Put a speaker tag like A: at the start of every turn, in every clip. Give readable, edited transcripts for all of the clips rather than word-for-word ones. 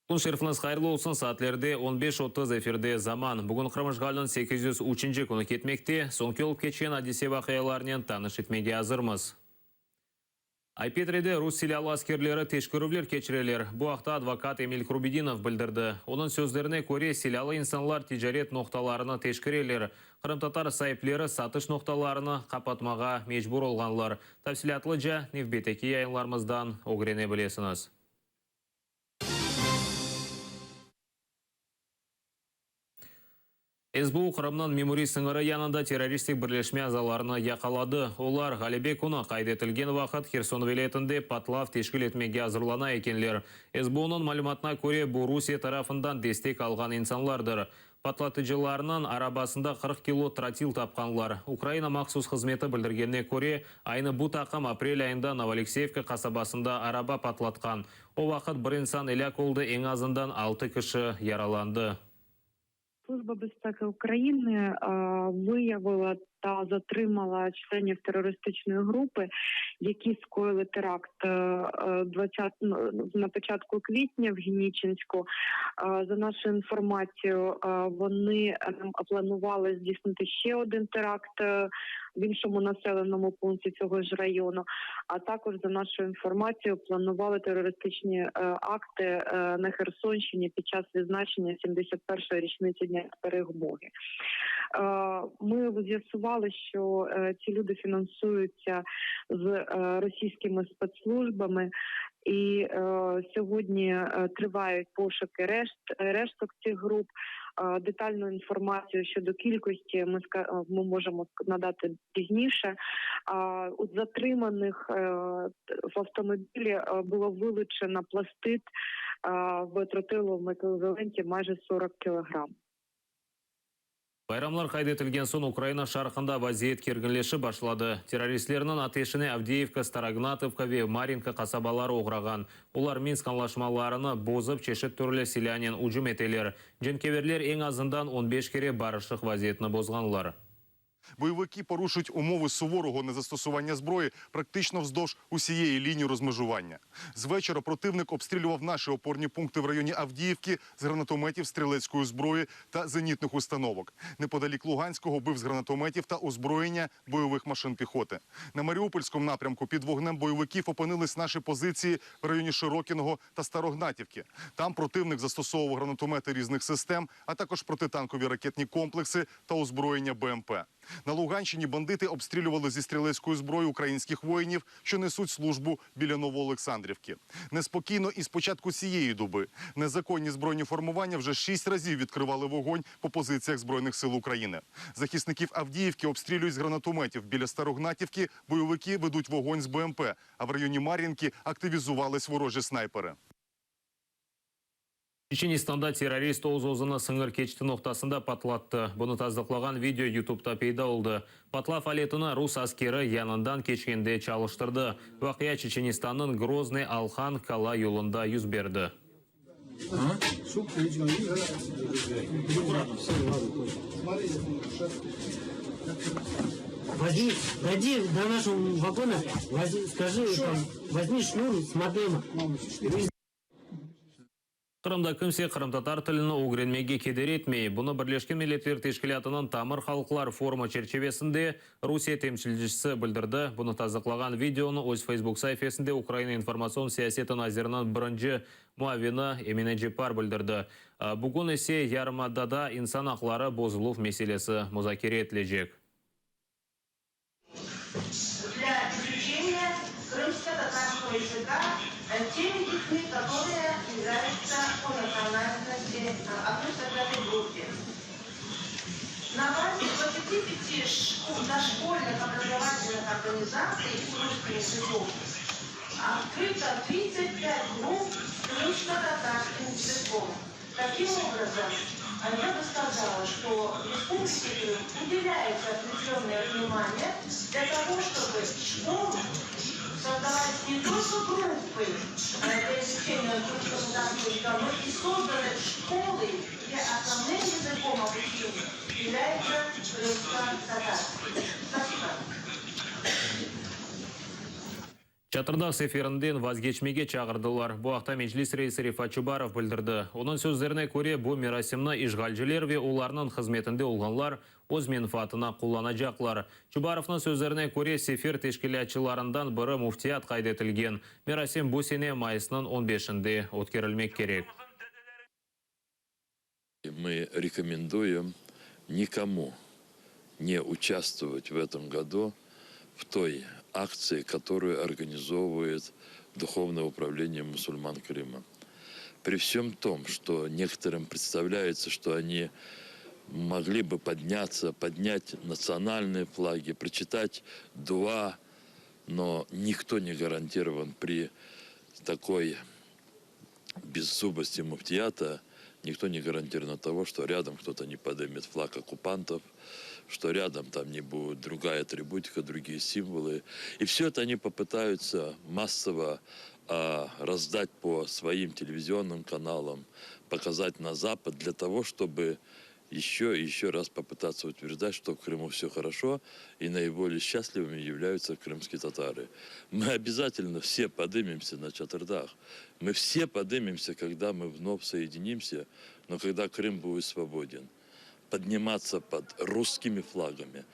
A: Kün şerifiñiz hayırlı olsun, saatlerde 15:30, efirde Zaman. Bugün Qırım işğaliniñ 803-nci künü ketmekte. Soñki olıp keçken adise-vaqialarnen tanış etmege azırmız. Ay-Petride rus silâlı askerleri teşkerüvler keçireler. Bu aqta advokat Emil Kurbedinov bildirdi. Onıñ sözlerine köre, silâlı insanlar ticaret noqtalarını teşkereler. Qırımtatar saipleri satış noqtalarını qapatmağa mecbur olğanlar. Tafsilâtlıca nevbetteki yayınlarımızdan ögrene bilesiñiz. SBU Qırımnıñ memuriy sıñırı yanında terroristik birleşme azalarını yaqaladı. Olar, Ğalebe künü qayd etilgen vaqıt Herson vilâyetinde patlav teşkil etmege azırlana ekenler. SBUnıñ malümatına köre, bu Rusiye tarafından destek alğan insanlardır. Patlatıcılarnıñ arabasında 40 kilo trotil tapqanlar. Ukraina mahsus hızmeti bildirgenine köre, aynı bu taqım aprel ayında Novoalekseyevka qasabasında araba patlatqan. O vaqıt bir insan elâk oldı, eñ azından altı kişi yaralandı.
B: Служба безпеки України виявила та затримала членів терористичної групи, які скоїли теракт 20, на початку квітня в Генічеську. За нашою інформацією, вони планували здійснити ще один теракт в іншому населеному пункті цього ж району. А також, за нашою інформацією, планували терористичні акти на Херсонщині під час відзначення 71-ї річниці Дня перемоги. Ми з'ясували, що ці люди фінансуються з російськими спецслужбами, і сьогодні тривають пошуки решток цих груп. Детальну інформацію щодо кількості ми можемо надати пізніше. У затриманих в автомобілі було вилучено пластид в тротиловому еквіваленті майже 40 кілограм.
A: Bayramlar qayd etilgen soñ Ukraina şarqında vaziyet kerginleşip başladı. Terroristlerniñ ateşine Avdeyevka, Starognatovka ve Marinka qasabaları oğrağan. Olar Minsk añlaşmalarını bozıp, çeşit türlü silânen ücüm eteler. Cenkâverler eñ azından 15 kere barışıq vaziyetini bozğanlar.
C: Бойовики порушують умови суворого незастосування зброї практично вздовж усієї лінії розмежування. З вечора противник обстрілював наші опорні пункти в районі Авдіївки з гранатометів, стрілецької зброї та зенітних установок. Неподалік Луганського бив з гранатометів та озброєння бойових машин піхоти. На Маріупольському напрямку під вогнем бойовиків опинились наші позиції в районі Широкіного та Старогнатівки. Там противник застосовував гранатомети різних систем, а також протитанкові ракетні комплекси та озброєння БМП. На Луганщині бандити обстрілювали зі стрілецької зброї українських воїнів, що несуть службу біля Новоолександрівки. Неспокійно і з початку цієї доби. Незаконні збройні формування вже 6 разів відкривали вогонь по позиціях Збройних сил України. Захисників Авдіївки обстрілюють з гранатометів. Біля Старогнатівки бойовики ведуть вогонь з БМП, а в районі Мар'їнки активізувались ворожі снайпери.
A: Çeçenistanda terrorist öz-özüni sıñır keçiti noqtasında patlattı. Bunı tasdıqlağan video YouTubeta peyda oldı. Patlav aletini rus askeri yanından keçkende çalıştırdı. Vaqia Çeçenistannıñ Groznıy Alhan Kala yolunda yüz berdi.
D: Возьми, дойди до нашего вагона, возьми, скажи, там, возьми шнур с модема.
A: Qırımda kimse qırımtatar tilini ögrenmege keder etmey. Bunı Birleşken Milletler Teşkilâtınıñ Tamır halqlar forumı çerçivesinde Rusiye temsilcisi bildirdi. Bunı tasdıqlağan videonı öz Facebook saifesinde Ukraina informatsion siyaseti naziriniñ birinci muavini Emine Ceppar bildirdi. Bugün ise yarımadada insan aqları bozuluv meselesi muzakere etilecek.
E: Для изучения крымско-татарского языка теми детьми, которые являются по национальности, относятся к этой группе. На базе 25 дошкольных образовательных организаций с русским языком открыто 35 групп с крымско-татарским языком. Таким образом, я бы сказала, что в Республике Крым уделяется определенное внимание для того, чтобы школы создавать не только группы для изучения крымско-татарского языка, но и созданы школы, где основным языком обучения является крымско-татарский. Спасибо.
A: Çatırdağ seferinden vazgeçmege çağırdılar. Bu aqta Meclis reisi Refat Çubarov bildirdi. Onıñ sözlerine köre, bu merasimni işğalciler ve olarnıñ hızmetinde olğanlar öz menfaatına qullanacaqlar. Çubarovnıñ sözlerine köre, sefer teşkilâtçılarından biri müftiyat qayd etilgen. Merasim bu sene mayısnıñ on beşinde ötkerilmek kerek.
F: Мы рекомендуем никому не участвовать в этом году в той акции, которую организовывает Духовное управление мусульман Крыма. При всем том, что некоторым представляется, что они могли бы подняться, поднять национальные флаги, прочитать дуа, но никто не гарантирован при такой беззубости муфтията, никто не гарантирован от того, что рядом кто-то не поднимет флаг оккупантов, что рядом там не будет другая атрибутика, другие символы. И все это они попытаются массово раздать по своим телевизионным каналам, показать на Запад для того, чтобы еще и еще раз попытаться утверждать, что в Крыму все хорошо, и наиболее счастливыми являются крымские татары. Мы обязательно все подымемся на Чатырдах. Мы все подымемся, когда мы вновь соединимся, но когда Крым будет свободен. Подниматься под русскими флагами,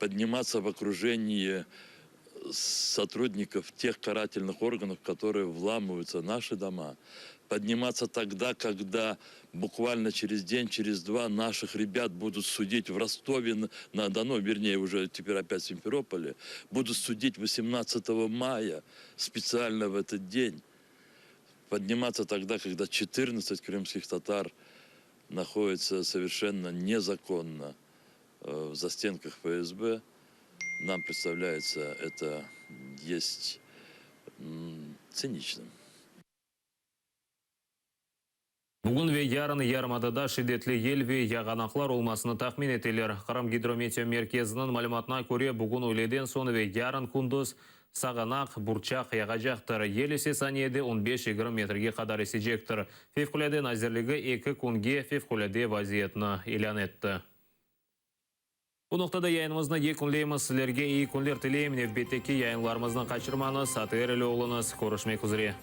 F: подниматься в окружении сотрудников тех карательных органов, которые вламываются в наши дома, подниматься тогда, когда буквально через день, через два наших ребят будут судить в Ростове на Дону, вернее, уже теперь опять в Симферополе, будут судить 18 мая, специально в этот день. Подниматься тогда, когда 14 крымских татар находятся совершенно незаконно в застенках ФСБ, нам представляется, это есть циничным.
A: Bugün ve yarın yarımadada şiddetli yel ve yağanaqlar olmasını tahmin eteler. Qırım gidrometeomerkeziniñ malümatına köre, bugün üyleden soñ ve yarın kündüz sağanaq, burçaq yağacaqtır. Yel ise saniyede on beş-yigirmi metrge qadar esecektir. Fevqulâde nazirligi eki künge fevqulâde vaziyetni ilân etti. Bu noqtada yayınımıznı yekünleymiz. Sizlerge eyi künler tileyim. Nevbetteki yayınlarımıznı qaçırmañız. ATR ile oluñız. Körüşmek üzre.